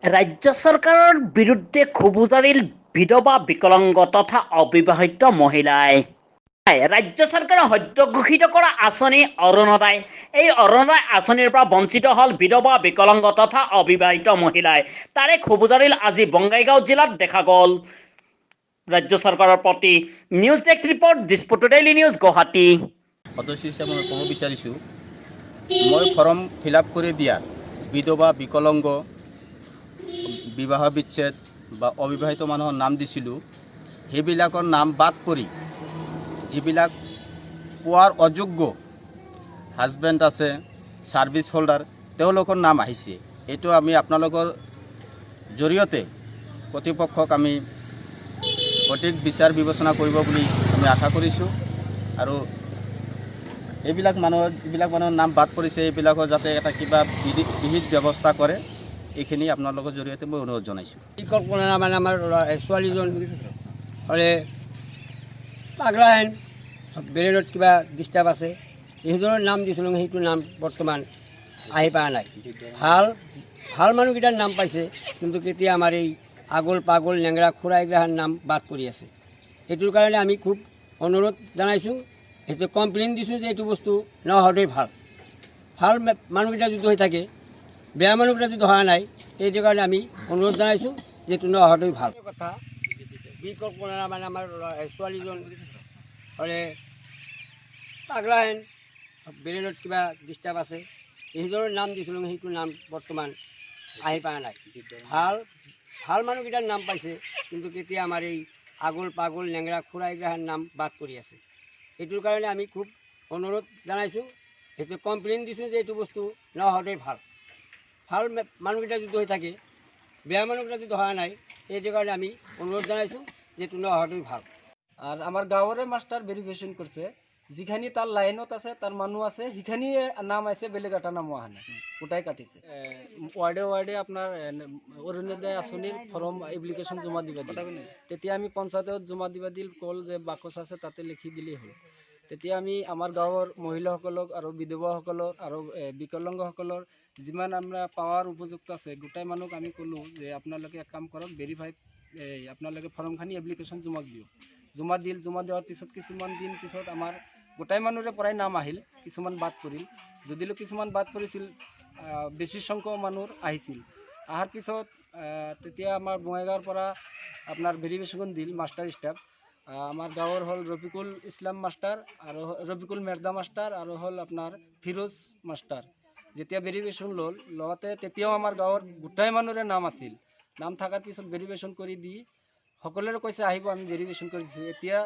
ৰাজ্য চৰকাৰৰ বিৰুদ্ধে ক্ষোভ উজাৰিল বিধৱা, বিকলাংগ তথা অবিবাহিত মহিলাই। ৰাজ্য চৰকাৰে সদ্য ঘোষিত কৰা আঁচনি অৰুণোদয়, এই অৰুণোদয় আঁচনিৰ পৰা বঞ্চিত হ'ল বিধৱা, বিকলাংগ তথা অবিবাহিত মহিলাই। তাৰে ক্ষোভ উজাৰিল আজি বঙাইগাঁও জিলাত দেখা গ'ল ৰাজ্য চৰকাৰৰ প্ৰতি। News desk report, Dispur daily news, Guwahati. সদস্য হিচাপে মই ক'ব বিচাৰিছোঁ, মই ফৰ্ম ফিল আপ কৰি দিয়াত বিধৱা, বিকলাংগ, বিবাহ বিচ্ছেদ বা অবিবাহিত মানুহৰ নাম দিছিলোঁ। সেইবিলাকৰ নাম বাদ কৰি যিবিলাক পোৱাৰ অযোগ্য, হাজবেণ্ড আছে, ছাৰ্ভিচ হোল্ডাৰ, তেওঁলোকৰ নাম আহিছে। এইটো আমি আপোনালোকৰ জৰিয়তে কৰ্তৃপক্ষক আমি সঠিক বিচাৰ বিবেচনা কৰিব বুলি আমি আশা কৰিছোঁ আৰু এইবিলাক মানুহৰ, যিবিলাক মানুহৰ নাম বাদ পৰিছে, এইবিলাকৰ যাতে এটা কিবা বিহিত ব্যৱস্থা কৰে, এইখিনি আপোনালোকৰ জৰিয়তে মই অনুৰোধ জনাইছোঁ। পৰিকল্পনা মানে আমাৰ ছোৱালীজন হ'লে পাগলা হেন, ব্ৰেইনত কিবা ডিষ্টাৰ্ব আছে। সেইজনৰ নাম দিছিলোঁ, সেইটো নাম বৰ্তমান আহি পোৱা নাই। ভাল ভাল মানুহকেইটাৰ নাম পাইছে, কিন্তু কেতিয়া আমাৰ এই আগল পাগল, লেংৰা, খুৰা এইগিলাৰ নাম বাদ কৰি আছে। এইটোৰ কাৰণে আমি খুব অনুৰোধ জনাইছোঁ, সেইটো কমপ্লেইন দিছোঁ যে এইটো বস্তু নহওঁতেই ভাল। ভাল মানুহকেইটা যদি হৈ থাকে, বেয়া মানুহকেইটা যদি হোৱা নাই, সেইটো কাৰণে আমি অনুৰোধ জনাইছোঁ যে এইটো নহওঁতেই ভাল কথা। বিকল্পনা মানে আমাৰ ছোৱালীজন হ'লে পাগলা হেন, ব্ৰেইনত কিবা ডিষ্টাৰ্ব আছে। সেইজনৰ নাম দিছিলোঁ, সেইটো নাম বৰ্তমান আহি পোৱা নাই। ভাল ভাল মানুহকেইটাৰ নাম পাইছে, কিন্তু কেতিয়া আমাৰ এই আগল পাগল, লেংৰা, খুৰা এইগিলাৰ নাম বাদ কৰি আছে। এইটোৰ কাৰণে আমি খুব অনুৰোধ জনাইছোঁ, সেইটো কমপ্লেইন দিছোঁ যে এইটো বস্তু নহওঁতেই ভাল। ভাল মানুহকেইটা যদি হৈ থাকে, বেয়া মানুহকেইটা যদি হোৱা নাই, সেইটো কাৰণে আমি অনুৰোধ জনাইছোঁ যে এইটো নহওঁতেই ভাল। আৰ আমাৰ গাঁৱৰে মাষ্টাৰ ভেৰিফিকেশ্যন কৰিছে, যিখিনি তাৰ লাইনত আছে, তাৰ মানুহ আছে, সেইখিনিয়ে নাম আছে, বেলেগ এটা নামো অহা নাই, গোটাই কাটিছে। ৱাৰ্ডে ৱাৰ্ডে আপোনাৰ অৰুণোদয় আঁচনিৰ ফৰ্ম এপ্লিকেশ্যন জমা দিব দিল। তেতিয়া আমি পঞ্চায়তত জমা দিব দিল, ক'ল যে বাকচ আছে, তাতে লিখি দিলেই হ'ল। তেতিয়া আমি আমাৰ গাঁৱৰ মহিলাসকলক আৰু বিধৱাসকলৰ আৰু বিকলাংগসকলৰ যিমান আমৰা পাৱাৰ উপযুক্ত আছে, গোটেই মানুহক আমি ক'লোঁ যে আপোনালোকে এক কাম কৰক, ভেৰিফাই এই আপোনালোকে ফৰ্মখানি এপ্লিকেশ্যন জমা দিয়ক। জমা দিল। জমা দিয়াৰ পিছত কিছুমান দিন পিছত আমাৰ গোটেই মানুহৰে পৰাই নাম আহিল, কিছুমান বাদ পৰিল। যদিও কিছুমান বাদ পৰিছিল, বেছি সংখ্যক মানুহৰ আহিছিল। অহাৰ পিছত তেতিয়া আমাৰ বঙাইগাঁৱৰ পৰা আপোনাৰ ভেৰিফিকেশ্যন দিল মাষ্টাৰ ষ্টাফ। আমাৰ গাঁৱৰ হ'ল ৰফিকুল ইছলাম মাষ্টাৰ আৰু ৰফিকুল মেৰ্দা মাষ্টাৰ আৰু হ'ল আপোনাৰ ফিৰোজ মাষ্টাৰ। যেতিয়া ভেৰিফিকেশ্যন ল'ল, লওঁতে তেতিয়াও আমাৰ গাঁৱৰ গোটেই মানুহৰে নাম আছিল। নাম থকাৰ পিছত ভেৰিফিকেশ্যন কৰি দি সকলোৰে কৈছে, আহিব, আমি ভেৰিফিকেশ্যন কৰি দিছোঁ এতিয়া।